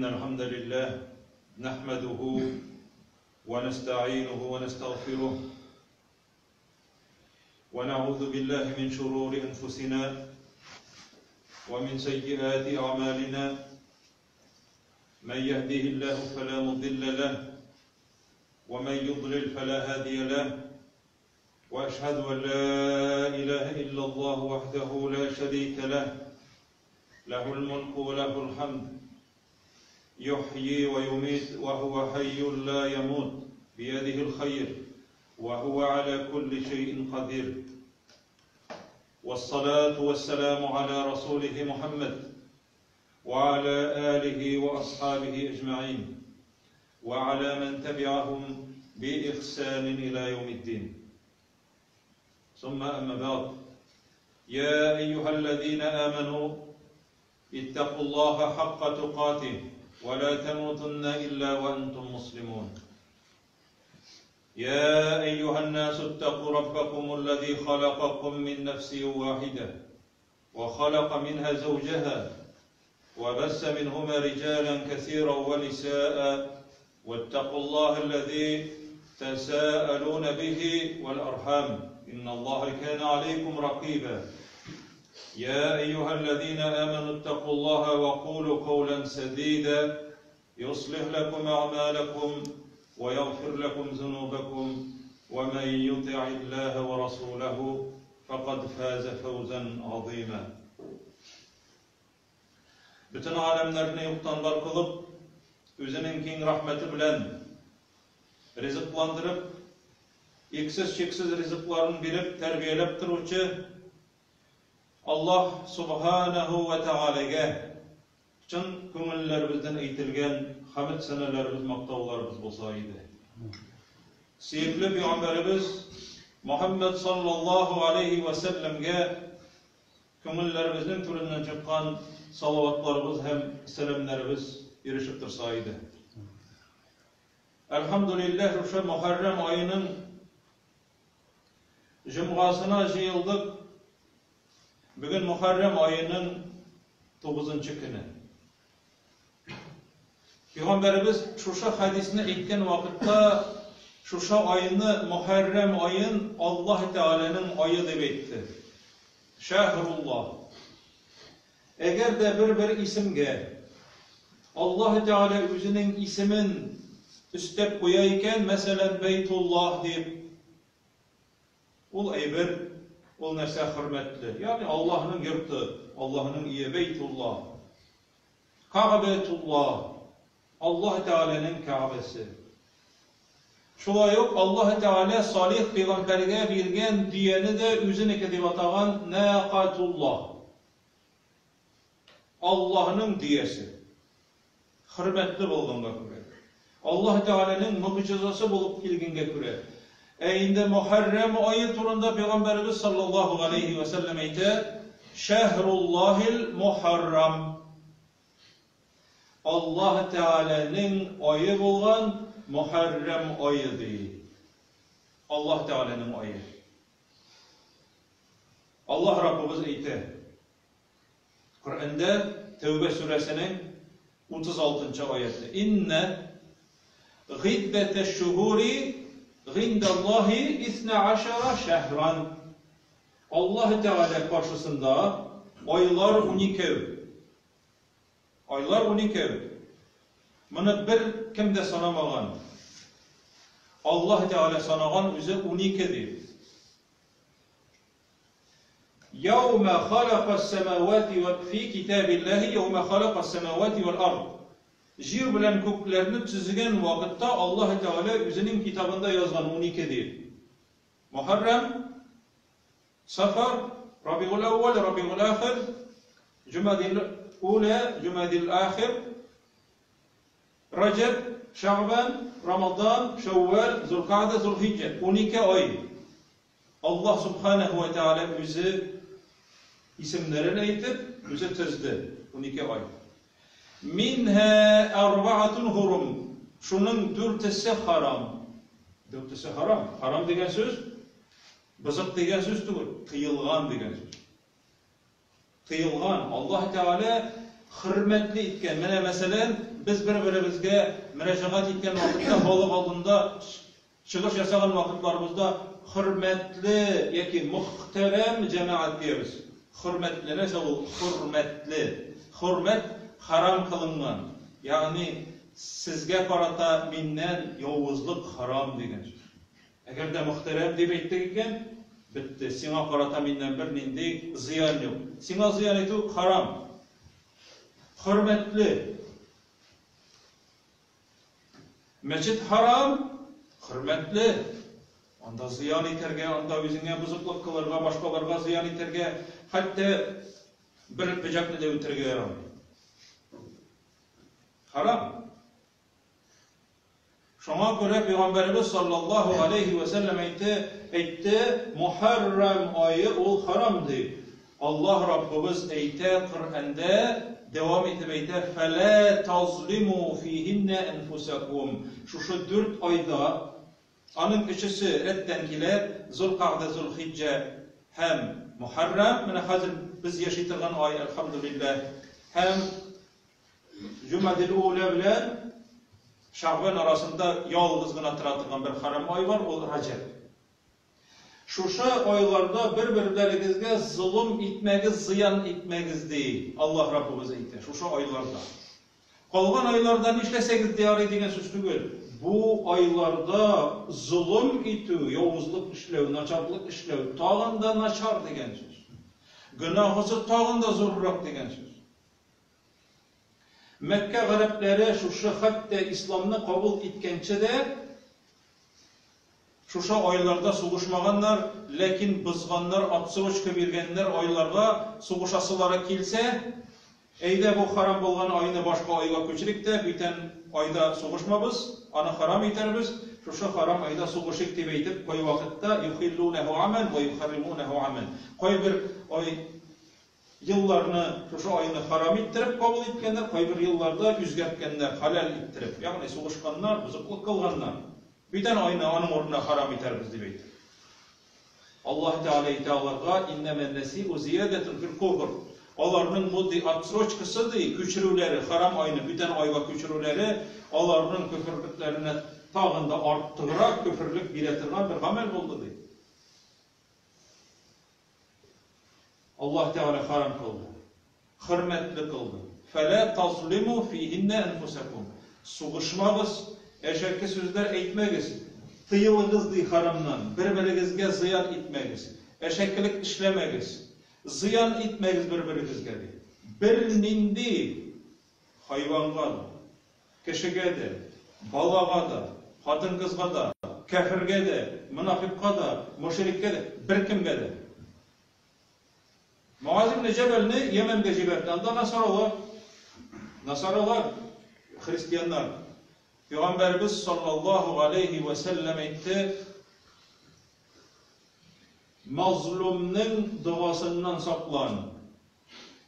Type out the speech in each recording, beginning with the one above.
الحمد لله نحمده ونستعينه ونستغفره ونعوذ بالله من شرور أنفسنا ومن سيئات أعمالنا من يهده الله فلا مضل له ومن يضلل فلا هادي له وأشهد أن لا إله إلا الله وحده لا شريك له له الملك وله الحمد يحيي ويميت وهو حي لا يموت بيده الخير وهو على كل شيء قدير والصلاة والسلام على رسوله محمد وعلى آله وأصحابه أجمعين وعلى من تبعهم بإحسان إلى يوم الدين ثم أما بعد يا أيها الذين آمنوا اتقوا الله حق تقاته ولا تموتن إلا وأنتم مسلمون يا أيها الناس اتقوا ربكم الذي خلقكم من نفس واحدة وخلق منها زوجها وبس منهما رجالا كثيرا ونساء واتقوا الله الذي تساءلون به والأرحام إن الله كان عليكم رقيبا يا أيها الذين آمنوا اتقوا الله وقولوا قولا سديدا يصلح لكم أعمالكم ويغفر لكم ذنوبكم ومن يطع الله ورسوله فقد فاز فوزا عظيما Бөтен галәмнәрне юктан бар кылып, үзенең киң рәхмәте белән ризыкландырып, иксез-чиксез ризыкларын биреп, тәрбияләп торучы Аллаһ Субханаһу ва Тәгаләгә чын күңелләребездән әйтелгән хәмд сәнәләребез, мактауларыбыз булса иде. Сөекле пәйгамбәребез Мухаммад саллаллаһу алейхи ва сәлләмгә Күңелләребезнең түреннән чыккан салаватларыбыз һәм сәламнәребез ирешеп торса иде. Әлхәмдүлилләһ, шушы Мөхәррәм аеның җомгасына җыелдык. Бүген Мөхәррәм аеның 9 көне. Пәйгамбәребез шушы хәдисне әйткән вакытта шушы айны, Мөхәррәм аен Аллаһ Тәгаләнең ае дип әйтте. Шәһруллаһ. Әгәр дә бер-бер исемгә Аллаһ Тәгалә үзенең исемен өстәп куя икән, мәсәлән, Бәйтуллаһ дип, ул әйбер, ул нәрсә хөрмәтле. Ягъни Аллаһның йорты, Аллаһның өе, Бәйтуллаһ. Кәгъбәтуллаһ, Аллаһ Тәгаләнең Кәгъбәсе. Шулай ук Аллаһ Тәгалә Салих пәйгамбәргә биргән дөяне дә үзенеке дип атаган Нәкатуллаһ. Аллаһның дөясе. Хөрмәтле булганга күрә. Аллаһ Тәгаләнең могҗизасы булып килгәнгә күрә. Ә инде Мөхәррәм ае турында пәйгамбәребез саллаллаһу галәйһи вә сәлләм әйтә, Шәһруллаһил Мухаррам. Аллаһ Тәгаләнең ае булган Мөхәррәм ае ди. Аллаһ Тәгаләнең ае. Аллаһ Раббыбыз әйтә. Коръәндә Тәүбә сүрәсенең 36 нчы аяте. Иннә гыйддәтәш-шуһури гыйндаллаһи исна ашара шәһран. Аллаһ Тәгалә каршысында айлар уникәү. Айлар уникәү. Моны бер кем дә санамаган. Аллаһ Тәгалә санаган үзе унике дип. Яумә халакас-самавати вә фи китабиллаһи яумә халакас-самавати вәл-ард. Җир белән күкләрне төзегән вакытта Аллаһы Тәгалә үзенең китабында язган 12 дип. Мөхәррәм, Сафар, Рабигул әүвәл, Рабигул ахир, Җумадил уля, Җумадил ахир, Раҗәб, Шәгъбан, Рамадан, Шәүвәл, Зулкагъдә, Зулхиҗҗә. 12 ай. Аллаһ Сүбхәнәһү вә Тәгалә үзе исемнәрен әйтеп, үзе тезде, 12 ай. Минһә әрбәгатун һурум. Шуның дүртесе харам. Дүртесе харам. Харам дигән сүз бозык дигән сүз түгел, тыелган дигән сүз. Тыелган. Аллаһ Тәгалә хөрмәтле иткән. Менә мәсәлән, Без бер-беребезгә мөрәҗәгать иткән вакытта, халык алдында чыгыш ясаган вакытларыбызда хөрмәтле яки мөхтәрәм җәмәгать диябез. Хөрмәтле нәрсә ул хөрмәтле? Хөрмәт харам кылынган. Ягъни сезгә карата миннән явызлык харам дигән сүз. Әгәр дә мөхтәрәм дип әйттек икән, бетте. Сиңа карата миннән бернинди зыян юк. Сиңа зыян итү харам. Хөрмәтле. Мәчет харам, хөрмәтле. Анда зыян итәргә, анда үзеңә бозыклык кылырга, башкаларга зыян итәргә, хәтта бер бөҗәкне дә үтерергә ярамый. Харам. Шуңа күрә Пәйгамбәребез саллаллаһу алейһи вә сәлләм әйтте, әйтте, Мухәррәм ае ул харам ди. Аллаһ Раббыбыз әйтә Коръәндә, дәвам итеп әйтә, Фәлә тазлиму фиһиннә әнфусәкум. Шушы дүрт айда, аның өчесе рәттән килә, Зулкагъдә, Зулхиҗҗә һәм Мухәррәм, менә хәзер без яши торган ай, әлхәмдүлилләһ, һәм Җумадил-Уля белән Шәгъбан арасында ялгыз гына тора торган бер харам ай бар, ул Раҗәб. Шушы айларда бер-берләрегезгә золым итмәгез, зыян итмәгез, ди Аллаһ Раббыбыз әйтә, шушы айларда. Калган айларда нишләсәгез дә ярый дигән сүз түгел. Бу айларда золым итү, явызлык эшләү, начарлык эшләү тагын да начар дигән сүз. Гөнаһысы тагын да зуррак дигән сүз. Мәккә гарәпләре шушы хәтта исламны кабул иткәнче дә шушы айларда сугышмаганнар, ләкин бозганнар, отсрочка биргәннәр айларга, сугышасылары килсә, әйдә бу харам булган айны башка айга күчерик тә, бүтән айда сугышмабыз, аны харам итәрбез, шушы харам айда сугышыйк дип әйтеп, кайвакытта юхиллунәһу амән вә юхарримунәһу амән. Кайбер ай Елларны шушы айны харам иттереп кабул иткәннәр, кайбер елларда үзгәрткәннәр, хәләл иттереп, ягъни сугышканнар, бозыклык кылганнар. Бүтән айны аның урынына харам итәрбез дип әйтеп. Аллаһ Тәгалә әйтә аларга, Иннәмән нәсиу зиядәтун фил куфр. Аларның бу ди отсрочкасы ди, күчерүләре, харам айны бүтән айга күчерүләре аларның көферлекләренә тагын да арттыграк көферлек бирә торган бер гамәл булды ди. Аллаһ Тәгалә харам кылды. Хөрмәтле кылды. Фәлә тазлиму фиһиннә әнфусәкум. Сугышмагыз, әшәке сүзләр әйтмәгез, тыелыгыз ди харамнан, бер-берегезгә зыян итмәгез, әшәкелек эшләмәгез, зыян итмәгез бер-берегезгә ди. Бернинди хайванга да, Кешегә дә, балага да, хатын-кызга да, кяфергә дә, монафикка да, мошриккә дә, беркемгә дә. Муаз ибн Җәбәлне Йәмәнгә җибәрде. Анда насаралар, насаралар, христианнар. Пәйгамбәребез саллаллаһу алейһи вә сәлләм әйтте, Мазлумның догасыннан саклан.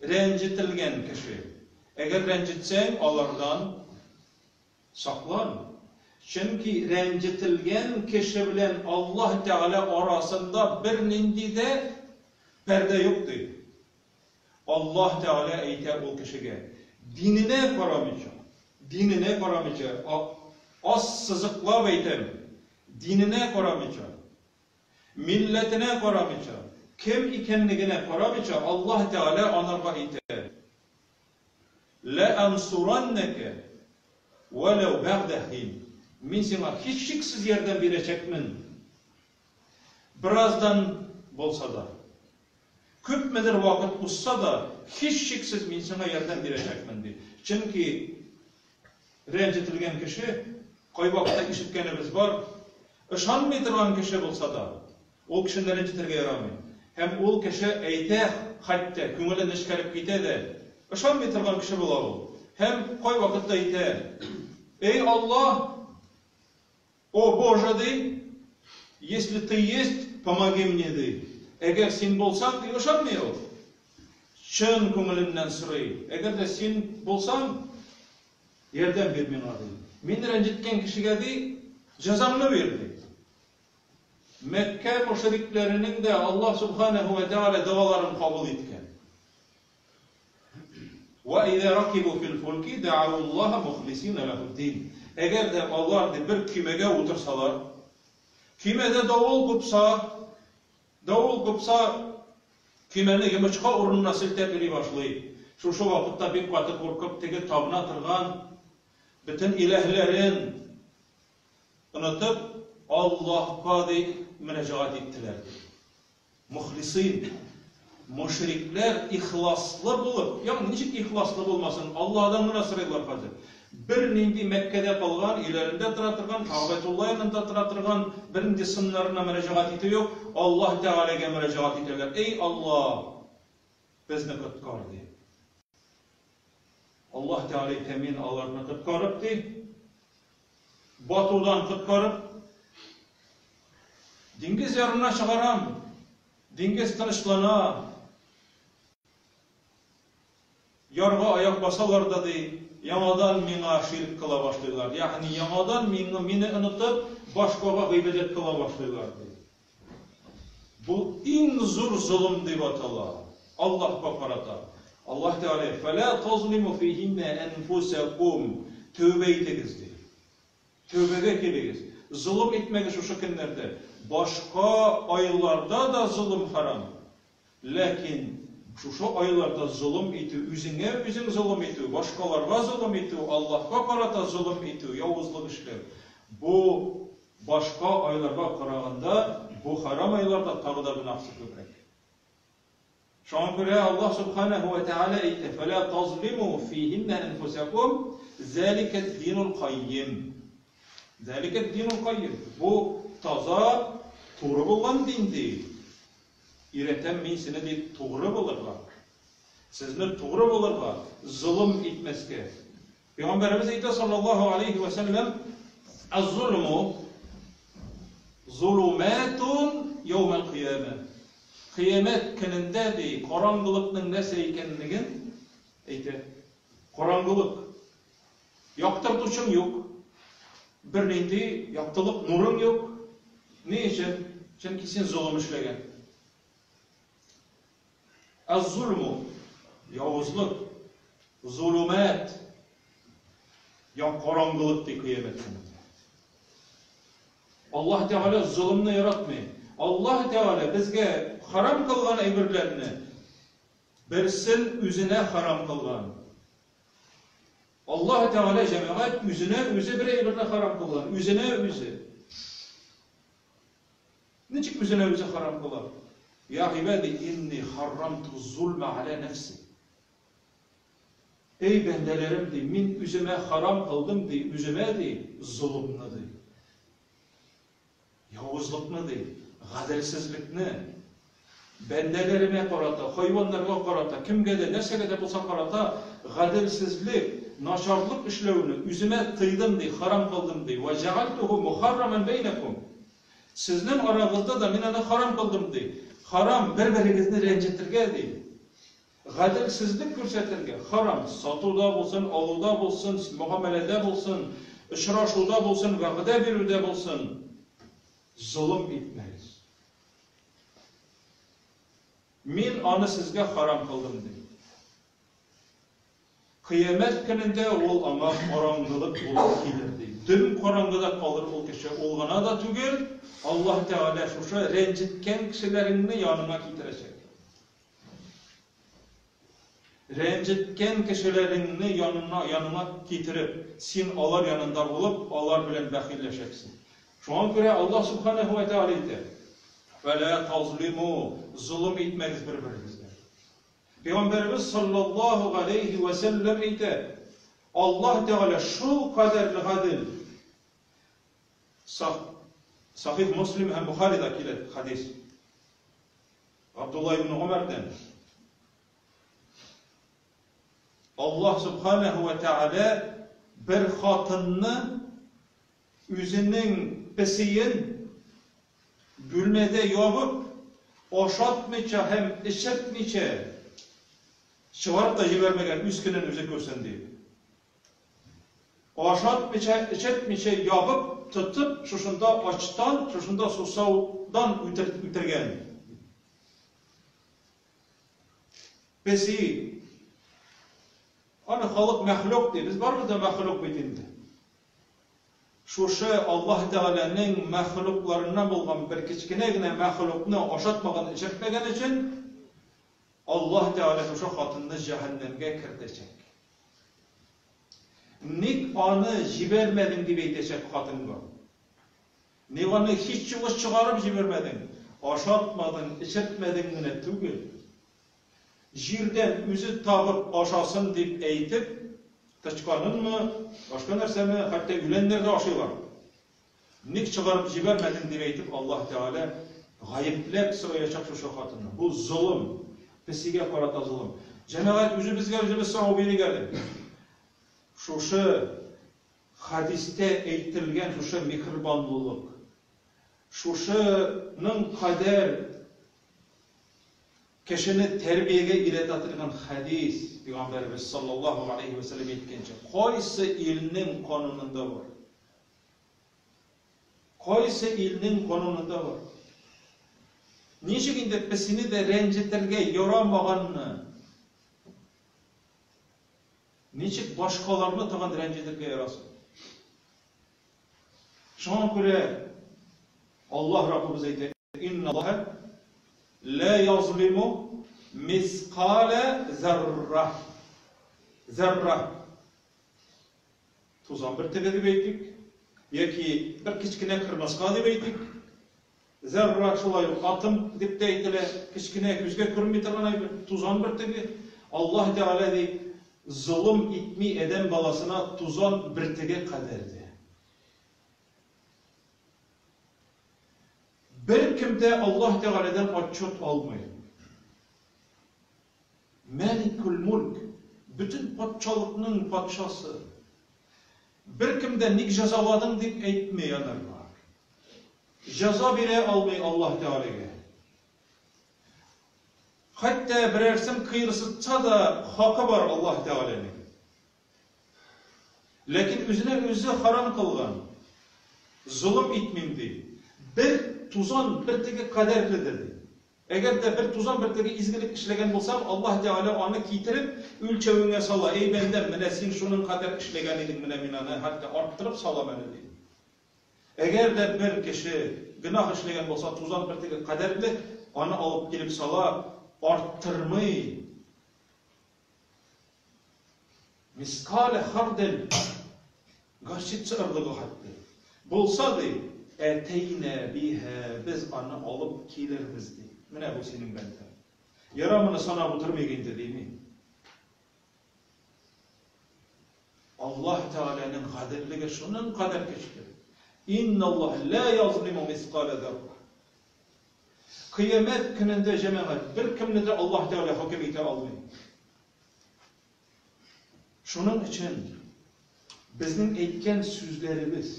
Рәнҗетелгән кеше. Әгәр рәнҗетсәң, алардан саклан. Чөнки рәнҗетелгән кеше белән Аллаһ Тәгалә арасында бернинди дә пәрдә юк, ди. Аллаһ Тәгалә әйтә ул кешегә, диненә карамыйча, диненә карамыйча, ассызыклап әйтәм, диненә карамыйча, Милләтенә карамыйча, кем икәнлегенә карамыйча, Аллаһ Тәгалә анарга әйтә, Ләәнсураннәкә вәләү бәгъдә хин. Мин сиңа һичшиксез ярдәм бирәчәкмен, бераздан булса да. Күпмедер вакыт узса да, һичшиксез мин сиңа ярдәм бирәчәкмен, ди. Чөнки рәнҗетелгән кеше, кайвакытта ишеткәнебез бар, ышанмый торган кеше булса да, ул кешене рәнҗетергә ярамый. Һәм ул кеше әйтә, хәтта күңеле нечкәреп китә дә, ышанмый торган кеше була ул. Һәм кайвакытта әйтә, Эй Аллаһ, О Боже, ди, если ты есть, помоги мне, ди. Әгәр син булсаң, ди, ышанмый ул. Чын күңеленнән сорый. Әгәр дә син булсаң, ярдәм бир миңа, ди. Мине рәнҗеткән кешегә, ди, җәзамны бир, ди. Мәккә мошрикләренең дә Аллаһ Субханаһу ва Тәгалә догаларын кабул иткән. Ва иза ракибу фил фулки дa'ау Аллаһа мухлисина ләһүд-дин. Әгәр дә алар ди бер көймәгә утырсалар, көймәдә давыл купса, давыл купса, көймәне йомычка урынына селтәп йөри башлый. Шушы вакытта бик каты куркып, теге табына торган бөтен иләһләрен онытып, Аллаһка ди мөрәҗәгать иттеләр ди. Мухлисин, мошрикләр ихласлы булып, ягъни ничек ихласлы булмасын, Аллаһыдан гына сорыйлар хәзер. Бернинди Мәккәдә калган, өйләрендә тора торган, Кәгъбәтулла янында тора торган бернинди сыннарына мөрәҗәгать итү юк, Аллаһ Тәгаләгә мөрәҗәгать итәләр. Эй Аллаһ, безне коткар, дип. Аллаһ Тәгалә әйтә, мин аларны коткарып, ди, батудан коткарып, диңгез ярына чыгарам, диңгез тынычлана, ярга аяк басалар да, ди, яңадан миңа ширк кыла башлыйлар. Ягъни яңадан миңа, мине онытып, башкага гыйбадәт кыла башлыйлар, ди. Бу иң зур золым дип атала Аллаһка карата. Аллаһ Тәгалә, Фәлә тазлиму фиһиннә әнфусәкум, тәүбә итегез, ди. Тәүбәгә килегез. Золым итмәгез шушы көннәрдә. Башка айларда да золым харам. Ләкин шушы айларда золым итү, үзеңә үзең золым итү, башкаларга золым итү, Аллаһка карата золым итү, явызлык эшләү, бу башка айларга караганда бу харам айларда тагы да гөнаһсы күбрәк. Шуңа күрә Аллаһ Субханаһу ва Тәгалә әйтә, Фәлә тазлиму фиһиннә әнфусәкум, зәликәд-динул каййим. Зәликәд-динул каййим. Бу таза, туры булган дин, ди. Өйрәтәм мин сине, ди, тугры булырга. Сезне тугры булырга, золым итмәскә. Пәйгамбәребез әйтә, саллаллаһу алейһи вә сәлләм, Әз-зулму зулуматун яумәл кыямә. Кыямәт көнендә, ди, караңгылыкның нәрсә икәнлеген әйтә. Караңгылык. Яктыртучың юк. Бернинди яктылык, нурың юк. Ни өчен? Чөнки син золым эшләгән. Әз-зулму, явызлык, зулумәт, я караңгылык ди кыямәт көнендә. Аллаһ Тәгалә золымны яратмый. Аллаһ Тәгалә безгә харам кылган әйберләрне берсен үзенә харам кылган. Аллаһ Тәгалә җәмәгать үзенә үзе бер әйберне харам кылган, үзенә үзе. Ничек үзенә үзе харам кыла? Я гыйбади инни харрамту зульма аля нәфси. Эй бәндәләрем ди, мин үземә харам кылдым ди, үземә ди, золымны ди. Явызлыкны ди, гаделсезлекне. Бәндәләремә карата, хайваннарга карата, кемгә дә, нәрсәгә дә булса карата гаделсезлек, начарлык эшләүне үземә тыйдым, ди, харам кылдым, ди. Вә җәгальтүһү мухарраман бәйнәкүм. Сезнең арагызда да мин аны харам кылдым, ди. Харам бер-берегезне рәнҗетергә, ди. Гаделсезлек күрсәтергә, харам, сатуда булсын, алуда булсын, мөгамәләдә булсын, очрашуда булсын, вәгъдә бирүдә булсын, золым итмәгез. Мин аны сезгә харам кылдым, ди. Кыямәт көнендә ул аңа караңгылык булып килер, ди. Дөм караңгыда калыр ул кеше. Ул гына да түгел, Аллаһ Тәгалә шушы рәнҗеткән кешеләреңне яныңа китерәчәк. Рәнҗеткән кешеләреңне янына, яныңа китереп, син алар янында булып, алар белән бәхилләшәксең. Шуңа күрә Аллаһ Сүбхәнәһү вә Тәгалә әйтә, Фәлә тазлиму, золым итмәгез бер-берегезгә. Пәйгамбәребез саллаллаһу галәйһи вә сәлләм әйтә, Аллаһ Тәгалә шул кадәрле гадел. Сах, Сахих Муслим һәм Бухарида килә хадис. Габдулла ибн Гомәрдән. Аллаһ Субханаһу ва Тәгалә бер хатынны үзенең песиен бүлмәдә ябып, ашатмыйча һәм эчертмичә чыгарып та җибәрмәгән, үз көнен үзе күрсен дип. Ашатмыйча, эчертмичә ябып, тотып, шушында ачтан, шушында сусаудан үтергән. Песи. Аны халык мәхлук ди. Без барыбыз да мәхлук бит инде. Шушы Аллаһ Тәгаләнең мәхлукларыннан булган бер кечкенә генә мәхлукны ашатмаган, эчертмәгән өчен Аллаһ Тәгалә шушы хатынны җәһәннәмгә кертәчәк. Ник аны җибәрмәдең дип әйтәчәк хатынга. Ник аны һич югы чыгарып җибәрмәдең? Ашатмадың, эчертмәдең генә түгел. Җирдән үзе табып ашасын дип әйтеп, тычканынмы, башка нәрсәме, хәтта үләннәр дә ашыйлар. Ник чыгарып җибәрмәдең дип әйтеп, Аллаһ Тәгалә гаепләп сораячак шушы хатынны. Бу золым, песигә карата золым. Җәмәгать, үзебезгә үзебез сорау бирик әле. Шушы хәдистә әйтелгән шушы миһербанлылык, шушының кадәр Кешене тәрбиягә өйрәтә торган хәдис, Пәйгамбәребез саллаллаһу галәйһи вә сәлләм әйткәнчә, кайсы илнең канунында бар? Кайсы илнең канунында бар? Ничек инде песине дә рәнҗетергә ярамаганны, ничек башкаларны тагын рәнҗетергә ярасын? Шуңа күрә Аллаһ Раббыбыз әйтә, Инналлаһа ла язлиму мискалә зарра. Зарра. Тузан бөртеге дип әйтик, яки бер кечкенә кырмыска дип әйтик. Зарра шулай ук атом дип тә әйтелә, кечкенә күзгә күренми торган әйбер, тузан бөртеге. Аллаһ Тәгалә ди, золым итми адәм баласына тузан бөртеге кадәр дә. Беркем дә Аллаһ Тәгаләдән отчет алмый. Мәликүл мүлк, бөтен патшалыкның патшасы. Беркем дә ник җәзаладың дип әйтми анарга. Җәза бирә алмый Аллаһ Тәгаләгә. Хәтта берәрсен кыерсытса да хакы бар Аллаһ Тәгаләнең. Ләкин үзенә үзе харам кылган. Золым итмим, ди. Бер тузан бөртеге кадәрледер, ди. Әгәр дә бер тузан бөртеге изгелек эшләгән булсаң, Аллаһ Тәгалә аны китереп, үлчәвеңә сала, Әй бәндәм, менә син шуның кадәр эшләгән идең, менә мин аны хәтта арттырып салам әле, ди. Әгәр дә бер кеше гөнаһ эшләгән булса, тузан бөртеге кадәрле, аны алып килеп сала, арттырмый. Мискале хардел, горчица орлыгы хәтле. Булса, ди, әтәйнә биһә, без аны алып килербез, ди. Менә бу синең бәндәң. Яра моны санап утырмыйк инде, дими. Аллаһ Тәгаләнең гаделлеге шуның кадәр көчле. Инналлаһ ла язлиму мискале зарра. Кыямәт көнендә, җәмәгать, беркемне дә Аллаһ Тәгалә хөкем итә алмый. Шуның өчен безнең әйткән сүзләребез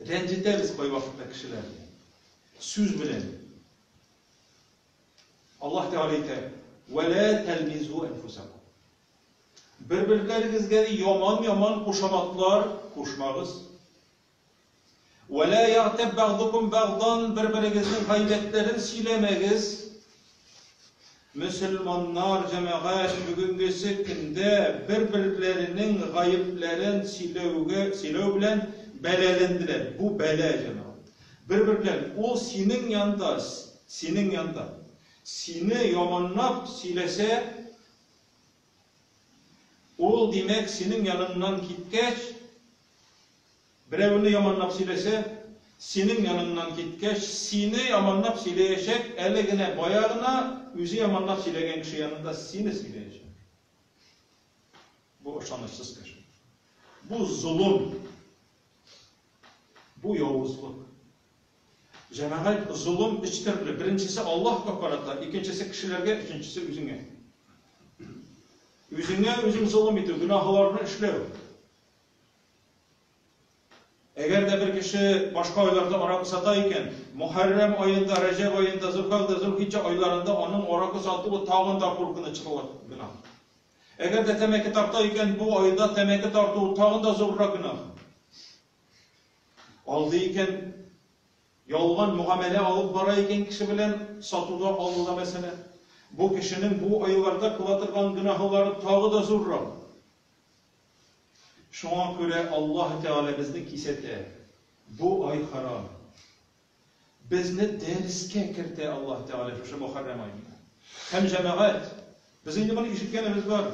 рәнҗетәбез кайвакытта кешеләрне. Сүз белән. Аллаһ Тәгалә әйтә: "Ва ла талмизу анфусакум". Бер-берләрегезгә яман-яман кушаматлар кушмагыз. Вә лә ягътәб бәгъдукум бәгъдан, бер-берегезнең гайбәтләрен сөйләмәгез. Мөселманнар, җәмәгать, бүгенгесе көндә бер-берләренең гаепләрен сөйләүгә, сөйләү белән бәлаләнделәр. Бу бәла, җәмәгать. Бер-бер белән, ул синең янда, синең янда, сине яманлап сөйләсә, ул, димәк, синең яныңнан киткәч, Берәүне яманлап сөйләсә, синең яныңнан киткәч, сине яманлап сөйләячәк, әле генә бая гына үзе яманлап сөйләгән кеше янында сине сөйләячәк. Бу ышанычсыз кеше. Бу золым. Бу явызлык. Җәмәгать, золым өч төрле. Беренчесе Аллаһка карата, икенчесе кешеләргә, өченчесе үзеңә. Үзеңә үзең золым итү, гөнаһларны эшләү. Әгәр дә бер кеше башка айларда аракы сата икән, Мөхәррәм аенда, Рәҗәб аенда, Зөлкагъдә, Зөлхиҗҗә айларында аның аракы сатуы тагын да куркынычлырак гөнаһ. Әгәр дә тәмәке тарта икән, бу айда тәмәке тартуы тагын да зуррак гөнаһ. Алдый икән, ялган мөгамәлә алып бара икән кеше белән, сатуда, алуда мәсәлән. Бу кешенең бу айларда кыла торган гөнаһлары тагы да зуррак. Шуңа күрә Аллаһ Тәгалә безне кисәтә. Бу ай харам. Безне дәрескә кертә Аллаһ Тәгалә шушы Мөхәррәм аенда. Һәм җәмәгать, без инде моны ишеткәнебез бар.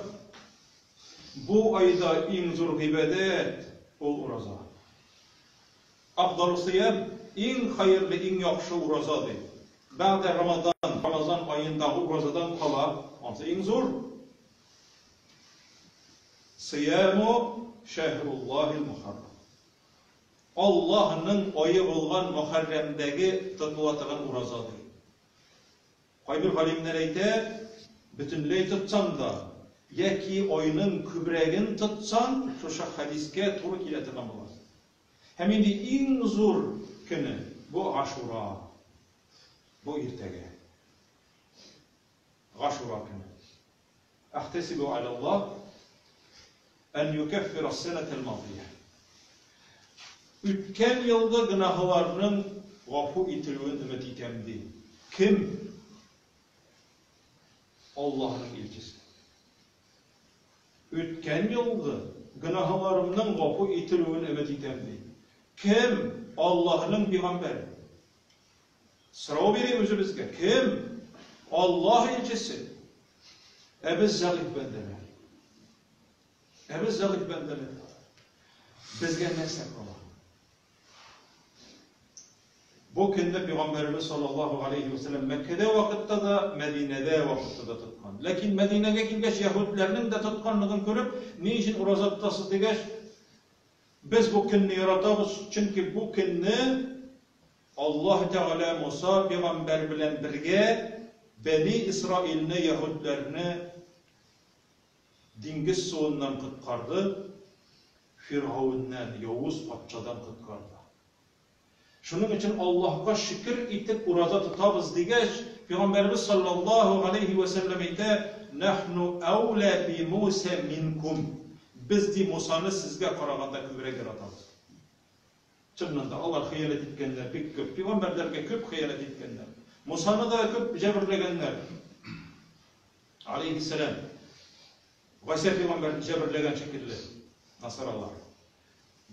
Бу айда иң зур гыйбадәт ул ураза. Афдалу сиям, иң хәерле, иң яхшы ураза ди. Бәгъдә Рамазан, Рамазан аендагы уразадан кала, ансы иң зур. Сияму шәһруллаһил мухаррам. Аллаһның ае булган Мөхәррәмдәге тотыла торган ураза ди. Кайбер галимнәр әйтә, бөтенләй тотсаң да, яки айның күбрәген тотсаң, шушы хәдискә туры килә торган була. Һәм инде иң зур көне бу Ашура. Бу иртәгә. Гашура көне. Әхтәсибу алаллаһ ән юкәффира сәнәтәл мадия. Үткән елгы гөнаһларның гафу ителүен өмет итәм, ди. Кем? Аллаһның илчесе. Үткән елгы гөнаһларымның гафу ителүен өмет итәм, ди. Кем? Аллаһның пигамбәре. Сорау бирик үзебезгә, кем? Аллаһ илчесе. Ә без зәгыйфь бәндәләр. Ә без зәгыйфь бәндәләр. Безгә нәрсә кала? Бу көнне пәйгамбәребез саллаллаһу алейхи ва сәлләм Мәккәдә вакытта да, Мәдинәдә вакытта да тоткан. Ләкин Мәдинәгә килгәч, яһүдләрнең дә тотканлыгын күреп, ни өчен ураза тотасыз дигәч, без бу көнне яратабыз, чөнки бу көнне Аллаһ Тәгалә Муса пәйгамбәр белән бергә Бәни Исраилне, яһүдләрне диңгез суыннан коткарды, Фиргавеннән, явыз патшадан коткарды. Шуның өчен Аллаһка шөкер итеп ураза тотабыз дигәч, пәйгамбәребез саллаллаһу галәйһи вә сәлләм әйтә, Нахну әүлә би Муса минкум. Без, ди, Мусаны сезгә караганда күбрәк яратабыз. Чыннан да, алар хыянәт иткәннәр бик күп. Пәйгамбәрләргә күп хыянәт иткәннәр. Мусаны да күп җәберләгәннәр. Алейһиссәлам. Гайсә пәйгамбәрне җәберләгән шикелле насаралар.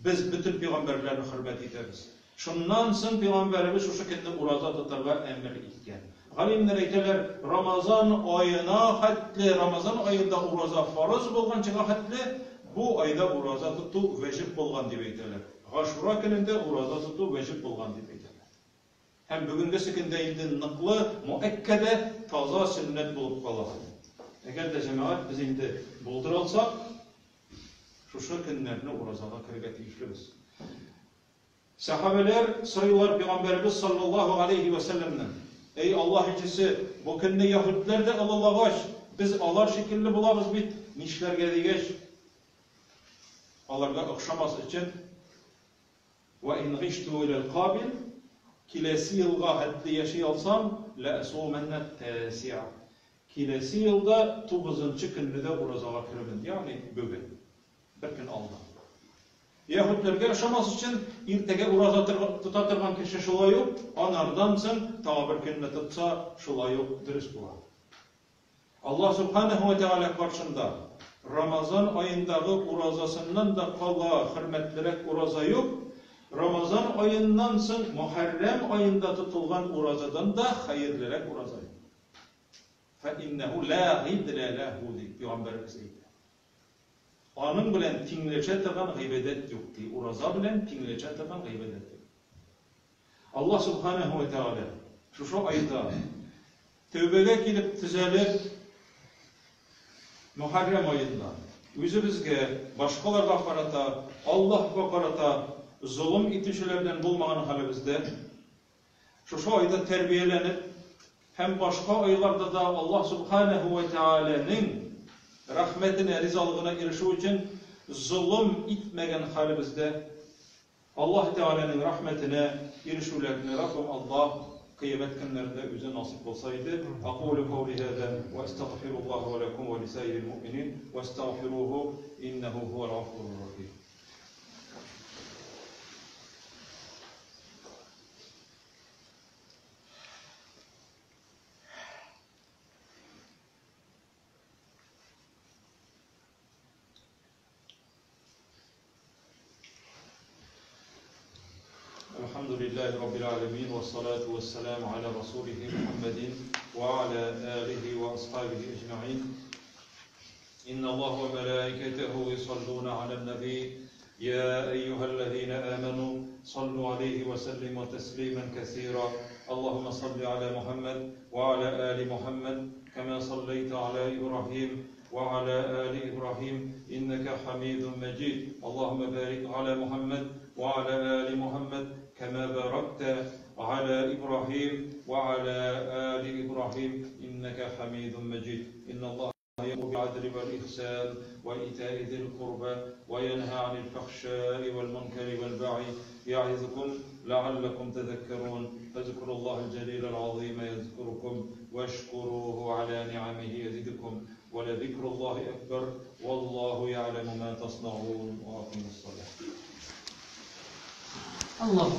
Без бөтен пәйгамбәрләрне хөрмәт итәбез. Шуннан соң пәйгамбәребез шушы көнне ураза тотарга әмер иткән. Галимнәр әйтәләр, Рамазан аена хәтле, Рамазан аенда ураза фарыз булганчыга хәтле, бу айда ураза тоту вәҗиб булган дип әйтәләр. Гашура көнендә ураза тоту вәҗиб булган дип әйтәләр. Һәм бүгенгесе көндә инде ныклы, муәккәдә, таза сөннәт булып кала. Әгәр дә җәмәгать без инде булдыра алсак, шушы көннәрне уразага керергә тиешлебез. Сәхабәләр сорыйлар пәйгамбәребез саллаллаһу алейһи вә сәлләмнән, Әй Аллаһ илчесе, бу көнне яһүдләр дә олылагач, без алар шикелле булабыз бит, нишләргә дигәч, аларга охшамас өчен, Вә ин гыйшту иләл кабил, киләсе елга хәтле яши алсам, ләәсумәннә тәсиа. Киләсе елда тугызынчы көнне дә уразага керермен, ягъни бүген, бер көн алда. Яһүдләргә ошамас өчен иртәгә ураза тота торган кеше шулай ук, анардан соң тагы бер көнне тотса, шулай ук дөрес була. Аллаһ Сүбхәнәһү вә Тәгалә каршында Рамазан аендагы уразасыннан да кала хөрмәтлерәк ураза юк, Рамазан аеннан соң Мөхәррәм аенда тотылган уразадан да хәерлерәк ураза юк. Фә иннәһү лә гыйдлә ләһү, дип пәйгамбәребез әйтә. Аның белән тиңләшә торган гыйбадәт юк, ди. Ураза белән тиңләшә торган гыйбадәт юк. Аллаһ Субханаһу ва Тәгалә шушы айда тәүбәгә килеп төзәлеп, Мөхәррәм аенда үзебезгә, башкаларга карата, Аллаһка карата золым итүчеләрдән булмаган хәлебездә, шушы айда тәрбияләнеп һәм башка айларда да Аллаһ Субханаһу ва Тәгаләнең рәхмәтенә, ризалыгына ирешү өчен золым итмәгән хәлебездә Аллаһ Тәгаләнең рәхмәтенә ирешүләрне Раббым Аллаһ кыямәт көннәрендә үзе насыйп кылса иде. Акулю каули һаза ва астагфируллаһа ва ләкум ва лисаирил муъминин вастагфируху иннәһу һуәл гафурур рахим. لله رب العالمين، والصلاة والسلام على رسوله محمد وعلى آله وأصحابه أجمعين. إن الله وملائكته يصلون على النبي، يا أيها الذين آمنوا صلوا عليه وسلموا تسليما كثيرا. اللهم صل على محمد وعلى آل محمد كما صليت على إبراهيم وعلى آل إبراهيم إنك حميد مجيد. اللهم بارك على محمد وعلى آل محمد كما باركت على إبراهيم وعلى آل إبراهيم إنك حميد مجيد. إن الله يأمر بالعدل والإحسان وإيتاء ذي القربى وينهى عن الفحشاء والمنكر والبغي يعظكم لعلكم تذكرون. فاذكروا الله الجليل العظيم يذكركم، واشكروه على نعمه يزدكم، ولذكر الله أكبر، والله يعلم ما تصنعون. وأقيموا الصلاة. الله.